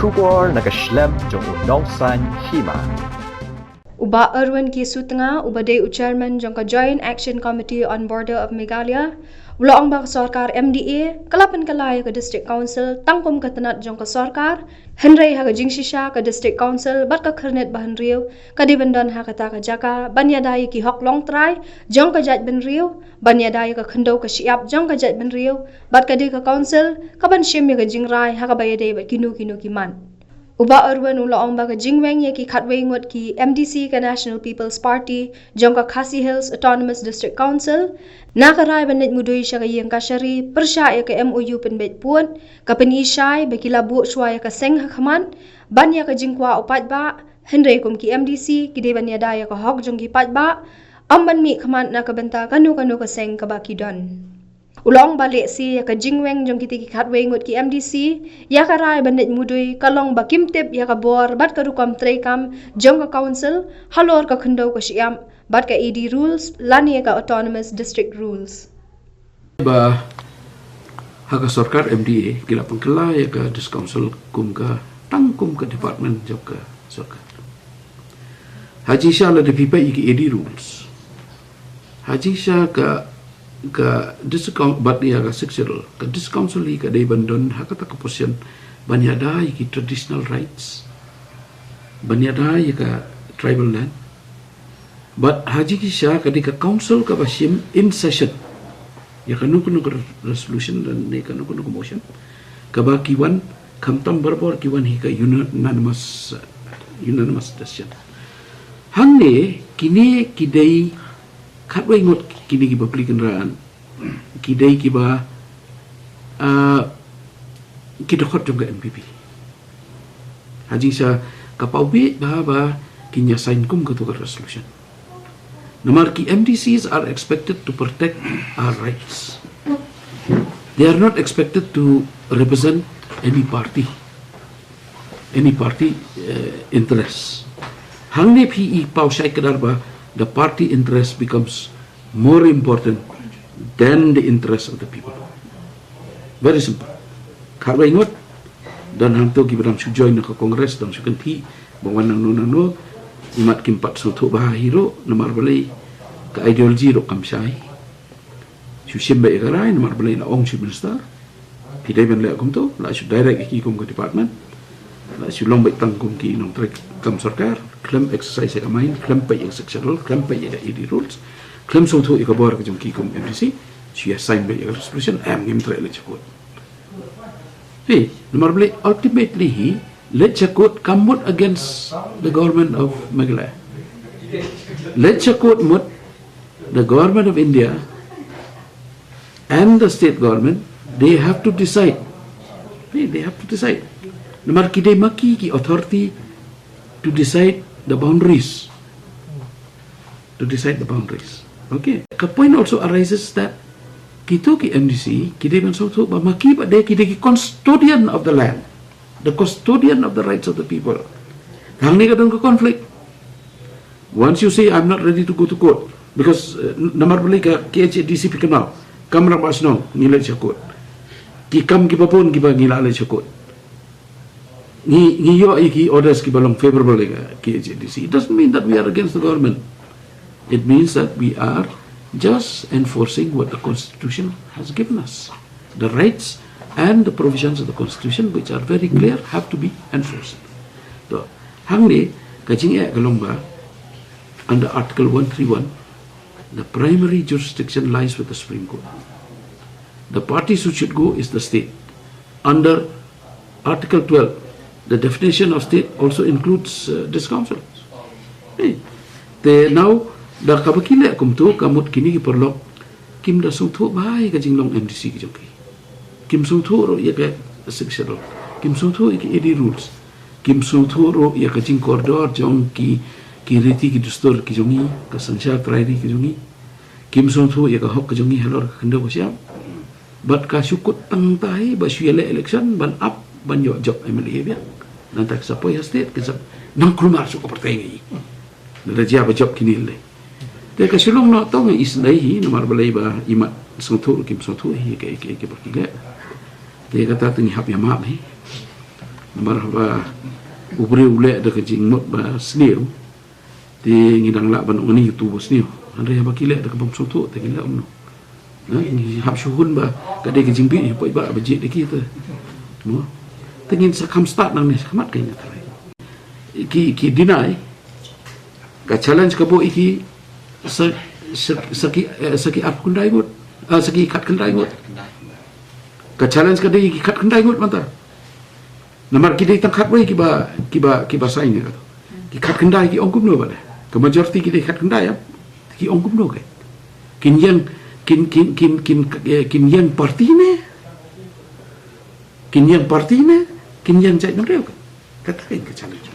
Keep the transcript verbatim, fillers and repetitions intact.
Khubor na ka shlem jong u nongsan hima. U Bah Erwin K Sutnga, uba dei u chairman jong ka Joint Action Committee on Border of Meghalaya, u la ong ba ka sorkar M D A ka la pynkylla ïa ka District Council tang kum ka tnat jong ka sorkar, hynrei ha ka jingshisha ka District Council bad ka Khyrnit Bahynriew ka dei ban don ha kata ka jaka ban ïada ïa ki hok longtrai jong ka jaitbynriew, ban ïada ïa ka khyndew ka shyiap jong ka jaitbynriew, bad ka dei ka Council ka ban shim ïa ka jingrai ha kaba ïadei bad kino kino ki mat. U Bah Erwin u la ong ba ka jingweng ïa ki khatwei ngut ki M D C ka National People's Party jong ka Khasi Hills Autonomous District Council, na ka rai ban leit mudui sha ka ïing kashari pyrshah ïa ka M O U pynbeit pud, ka pyni shai ba ki la buh shuwa ïa ka seng ha khmat ban ïa ka jingkwah u paidbah, hynrei kum ki M D C ki dei ban ïada ïa ka hok jong ki paidbah, ym ban mih khmat na ka bynta kano kano ka seng kaba ki don. U la ong ba lehse ïa ka jingweng jong kita ki khatwei ngut ki M D C ïa ka rai ban leit mudui ka long ba kim tip ïa ka bor bad ka rukom treikam jong ka Council halor ka khyndew ka shyiap bad ka A D rules lane ka Autonomous District rules. Ba ha ka sorkar M D A ki la pynkylla ïa ka District Council kum ka, tang kum ka department jong ka sorkar. Ha jingshisha lada phi peit ïa ki A D rules, ha jingshisha ka, ka District Coun-, bad ïa ka Sixth Schedule, ka District Council hi ka dei ban don ha kata ka position ban ïada ïa ki traditional rights, ban ïada ïa ka tribal land. Bad ha jingshisha ka dei ka Council kaba shim in session ïa kano kano ka resolution lane kano kano ka motion kaba ki wan, khamtam barabor ki wan hi ka unanimous, unanimous decision. Hangne kine ki dei khatwei ngut kine kiba plie kynran, ki dei kiba, ah, ki dkhot jong ka N P P. Ha jingshisha ka paw bit ba, ba kin ïa sign kum kato ka resolution. Namar ki M D Cs are expected to protect our rights. They are not expected to represent any party, any party, eh, interest. Hangne phi i paw shai kdar ba the party interest becomes more important than the interest of the people. Very simple. Khatwei ngut, don hangto kiba dang shu join na ka Congress, dang shu kynthih ba wan nangno nangno, imat kim pat sngewthuh bha hi ruh, namar balei ka ideology ruh kam shai. Shu shim beit ïa ka rai, namar balei la ong Chief Minister. Phi dei ban leh kumto, la shu direct ïa ki kum ka department, la shu long beit tang kum ki nongtrei kam sorkar, khlem exercise ïa ka mind, khlem peit ïa ka Sixth Schedule, khlem peit ïa ka A D rules, khlem sngewthuh ïa ka bor ka jong ki kum M D C, shu ïa sign beit ïa ka resolution, em, ngim treh leit sha court. Hi, namar balei ultimately hi, leit sha court kam mut against the government of Meghalaya. Leit sha court mut the government of India and the state government, they have to decide. They, they have to decide. Namar ki dei ma ki ki authority to decide the boundaries. To decide the boundaries. Okay. Ka point also arises that kito ki M D C, ki dei ban sngewthuh ba ma ki pat dei, ki dei ki custodian of the land. The custodian of the rights of the people. Hangne ka don ka conflict. Once you say, "I'm not ready to go to court," because, uh, namar balei ka K H A D C phi kynmaw, kam rangbah shnong ngi leit sha court. Ki kam kiba bun kiba ngi la leit sha court. Ngi, ngi ïoh ïa ki orders kiba long favorable ïa ka K H A D C. It doesn't mean that we are against the government. It means that we are just enforcing what the Constitution has given us. The rights and the provisions of the Constitution, which are very clear, have to be enforced. So, hangne ka jingeh ka long ba, under Article one three one, the primary jurisdiction lies with the Supreme Court. The parties who should go is the state. Under Article twelve, the definition of state also includes, uh, this council. Hey. Te now, da kaba ki leh kumto, ka mut kine ki paralok kim da sngewthuh bha ïa ka jinglong M D C ki jong ki. Kim sngewthuh ruh ïa ka Sixth Schedule. Kim sngewthuh ïa ki A D rules. Kim sngewthuh ruh ïa ka jingkordor jong ki, ki riti ki dustur ki jong ngi, ka synshar trai ri ki jong ngi. Kim sngewthuh ïa ka hok ka jong ngi halor ka khyndew ka shyiap. Bad ka shu kut tang tai ba shu ïaleh election ban ap ban ïoh jop M L A biang. Nangta ka sa poi ha state ka sa nang kulmar shuh ka pyrthei ngi. Lada jia ba jop kine lei. Te ka shu long noh tang i sdei hi, namar balei ba imat sngewthuh ruh kim sngewthuh hi ïa ka, ïa ka, ïa ka ba ki leh. Te kata te ngi hap ïa map hi. Namar haba u briew u leh da ka jingmut ba sniew, te ngi dang lah ban ong ïa utu ba sniew. Hynrei haba ki leh da ka bym sngewthuh te ngi leh kumno? Ngi hap shu hun ba ka dei ka jingbit hi poi ba ba jied ïa ki te. Te ngin sa kham stad nangne sa khmat ka ïa nga te. Ki ki deny ka challenge ka buh ïa ki sa sa ki sa ki ar khyndai ngut, sa ki khat khyndai ngut. Ka challenge ka dei ki khat khyndai ngut mynta. Namar ki dei tang khatwei kiba kiba kiba sign ïa ka. Ki khat khyndai ki ong kumno ba dei? Ka majority ki dei khat khyndai ïa. Ki ong kumno ka? Kin ïeng kin kin kin kin kin ïeng party ne? Kin ïeng party ne? Kin ïeng jaitbynriew ka? Kata ka challenge.